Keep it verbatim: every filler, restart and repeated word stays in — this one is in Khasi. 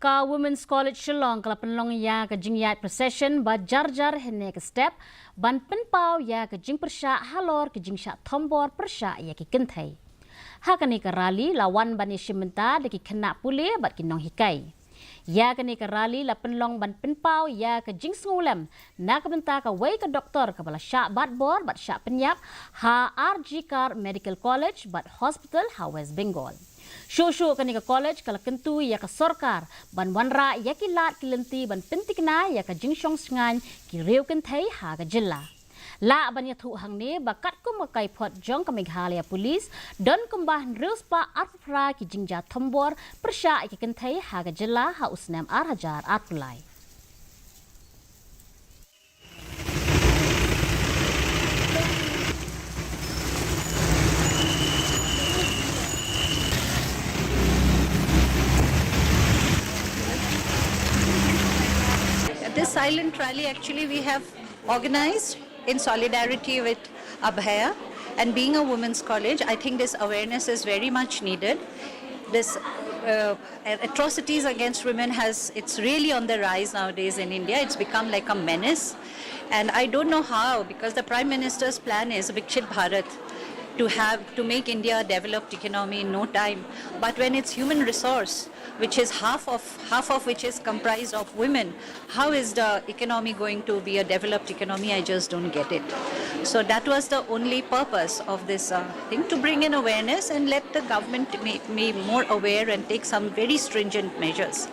Ka Women's College Shillong ka la pynlong ïa ka jingïaid procession ba jar jar hynne ka step ban pynpaw ïa ka jingpyrshah halor ka jingshah thombor pyrshah ïa ki kynthei. Ha kane ka rally la wan ban ïashim bynta da ki khynnah pule bad ki nonghikai. Ïa kane ka rally la pynlong ban pynpaw ïa ka jingsngewlem na ka bynta kawei ka doktor kaba la shah bat bor bad shah pynïap ha R G Kar Medical College bad Hospital ha West Bengal. Shuh shuh kane ka college ka la kyntu ïa ka sorkar ban wanrah ïa ki lad ki lynti ban pyntikna ïa ka jingshong shngaiñ ki riew kynthei ha ka jylla. Lah ban ïathuh hangne ba katkum ka kaiphod jong ka Meghalaya Police, don kumba hynriew spah arphew phra ki jingjia thombor pyrshah ïa ki kynthei ha ka jylla ha u snem ar hajar arphew lai. This silent rally actually we have organized in solidarity with Abhaya, and being a women's college, I think this awareness is very much needed. This uh, atrocities against women has, it's really on the rise nowadays in India. It's become like a menace, and I don't know how, because the Prime Minister's plan is Viksit Bharat, to have, to make India a developed economy in no time. But when it's human resource, which is half of half of which is comprised of women, how is the economy going to be a developed economy? I just don't get it. So that was the only purpose of this uh, thing, to bring in awareness and let the government be, be more aware and take some very stringent measures.